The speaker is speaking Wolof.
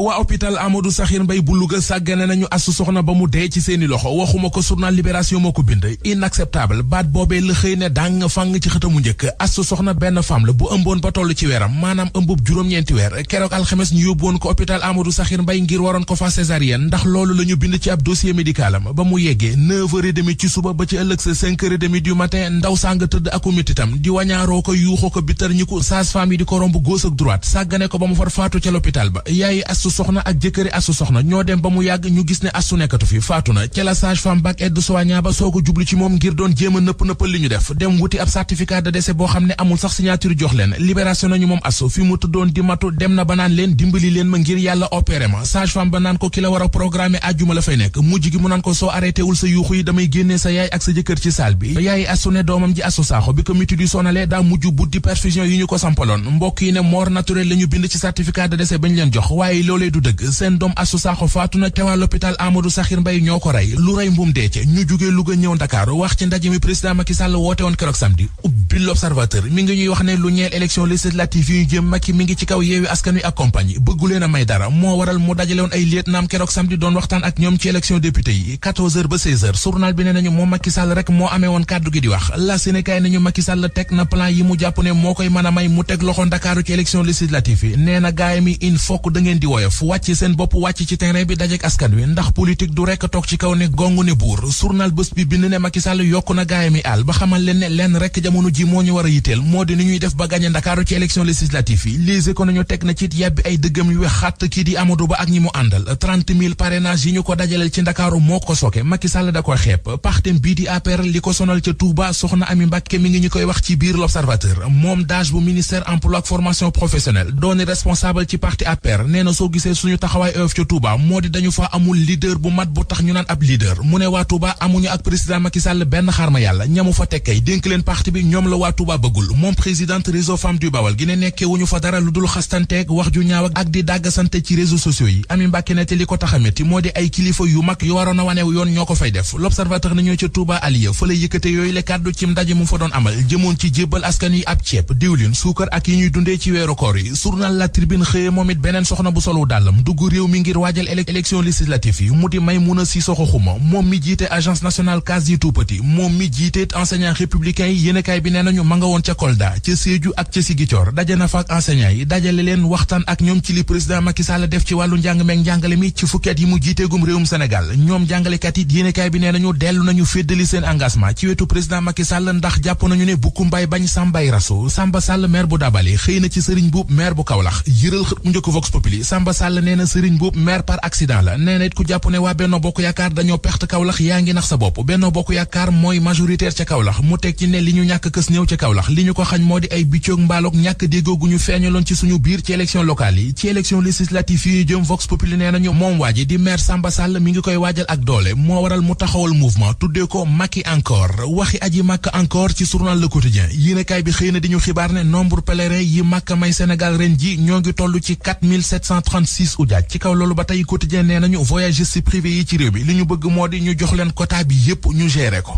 waa hôpital Amadou Sakhir Mbaye bu Louga sàggane nañu Astou Sokhna ba mu dee ci seeni loxo waxuma ko journal Libération moo ko bind inacceptable baat boobee la xëy ne dang fang ci xëtamu njëkk Astou Sokhna benn femme la bu ëmboon ba toll ci weeram maanaam ëmbub juróom-ñeenti weer keroog alxames ñu yóbbuwoon ko hôpital Amadou Sakhir Mbaye ngir waroon ko fa césarienne ndax loolu la ñu bind ci ab dossier médicalam ba mu yeggee 9h30 ci suba ba ci ëllëg sa 5h30 du matin ndaw sanga tëdd aku mititam di wañaaroo ko yuuxoo ko bitar ñi ko sage-femme yi di ko romb gauche ak droite sàggane ko ba mu far faatu ca l'hôpital ba yaayi Astou Sokhna ak jëkkëri Astou Sokhna ñoo dem ba mu yàgg ñu gis ne Astou nekkatu fi faatu na ca la sage-femme bak aide-soignant ba soo ko jublu ci moom ngir doon jéem a nëppal li ñu def dem wuti ab certificat de décès boo xam ne amul sax signature jox leen libération nañu moom Astou fi mu tëddoon di matu dem na ba naan leen dimbali leen ma ngir yàlla opéré ma sage-femme ba naan ko ki la war a programmer àjjuma la fay nekk mujj gi mu naan ko soo arrêté wul sa yuuxu yi damay génnee sa yaay ak sa jëkkër ci salle bi yaayi Astou ne doomam ji Astou Sakho bi ko mutuelle di sonalee daa mujj buddi perfusion yi ñu ko sampaloon mbokk yi ne mort naturelle la ñu bind ci certificat de décès bañ leen jox waaye loolee du dëgg seen doom Astou Sakho faatu na te waa l'hôpital Amadou Sakhir Mbaye ñoo ko rey lu rey mbuum deece ñu jugee Louga ñëw Dakar wax ci ndaje mi président Macky Sall woote woon keroog samedi ubbi l'Observateur mi ngi ñuy wax ne lu ñeel élection législative yi ñu jëm Macky mi ngi ci kaw Yewwi Askan Wi ak compagnie bëggu leen a may dara moo waral mu dajale woon ay lieutenant keroog samedi doon waxtaan ak ñoom ci élection député yi 14h ba 16h journal bi ne nañu moom Macky Sall rek moo amee woon kàddu gi di wax la Sénégal nañu Macky Sall teg na plan yi mu jàpp ne moo koy mën a may mu teg loxo Ndakaaru ci élection législative yi nee na gaay mi il faut que da ngeen di woyof wàcc seen bopp wàcc ci terrain bi dajek askan wi ndax politique du rekk toog ci kaw ne gongu ne buur journal bés bi bind ne Macky Sall yokku na gaay mi àll ba xamal leen ne lenn rekk jamono ji moo ñu war a yitteel moo di ni ñuy def ba gagné Ndakaaru ci élection législative yi Les Échos nañu teg na ci yàbbi ay dëggam yu wex xàtt kii di Amadou Ba ak ñi mu àndal 30 000 parrainage yi ñu ko dajaleel ci Ndakaaru moo ko soke Macky Sall da koy xeeb partem bii di APR li ko sonal ca Touba soxna Ami Mbacké mi ngi ñu koy wax ci biir l'Observateur moom dage bu ministère emploi ak formation professionnelle dooni responsable ci parti APR nee na soo gisee suñu taxawaay ëf ca Touba moo di dañu fa amul leader bu mat bu tax ñu naan ab leader mu ne waa Touba amuñu ak président Macky Sall benn xarma yàlla ñamu fa tekkay dénk leen parti bi ñoom la waa Touba bëggul moom présidente réseau Femmes du Bawal gi ne nekkee wuñu fa dara lu dul xastanteeg wax ju ñaaw ak di dàggasante ci réseaux sociaux yi Ami Mbacké ne te li ko tax a metti moo di ay kilifa yu mag yu waroon a waneew yoon ñoo ko fay def l'Observateur nañoo ca Touba Aliya fa la yëkkate yooyu le kàddu ci ndaje mu fa doon amal jëmoon ci jébbal askan yi ab ceeb diwlin suukar ak yi ñuy dundee ci weeru koor yi journal La Tribune xëye moom it beneen soxna bu solu dàllam dugg réew mi ngir waajal élection législative yi mu di Maïmouna Sissoko Khouma moom mi jiite agence nationale case yi tout petit moom mi jiite enseignant républicain yi yéenekaay bi nee nañu ma nga woon ca Kolda ca Sédhiou ak ca Ziguinchor daje na fa ak enseignant yi dajale leen waxtaan ak ñoom ci li président Macky Sall def ci wàllu njàng meeg njàngale mi ci fukki at yi mu jiiteegum réewum Sénégal ñoom jàngalekat yi yéenekaay bi nee nañu dellu nañu féddali seen engagement ci wetu président Macky Sall ndax jàpp nañu ne bukku mbay bañ Sambay raso Samba Sall maire bu Dabale xëy na ci Serigne Boub maire bu Kaolack yëral xët mu njëkk Vox Populi Samba Sall nee na Serigne Boub maire par accident la nee na it ku jàpp ne waa Benno Bokk Yaakaar dañoo perte Kaolack yaa ngi nax sa bopp Benno Bokk Yaakaar mooy majoritaire ca Kaolack mu teg ci ne li ñu ñàkk kës ñëw ca Kaolack li ñu ko xañ moo di ay biccoog mbaaloog ñàkk déggoo gu ñu feeñaloon ci suñu biir ci élection locale yi ci élection législative yi ñu jëm Vox Populi nee nañu moom waa ji di maire Samba Sall mi ngi koy waajal ak doole moo waral mu taxawal mouvement tuddee ko Macky encore waxi aji Makka encore ci journal Le Quotidien yéenekaay bi xëy na di ñu xibaar ne nombre pèlerin yi Makka may Sénégal ren ji ñoo ngi toll ci 4736 ujaaj ci kaw loolu ba tey Quotidien nee nañu voyagistes privés yi ci réew mi li ñu bëgg moo di ñu jox leen quota bi yépp ñu gérer ko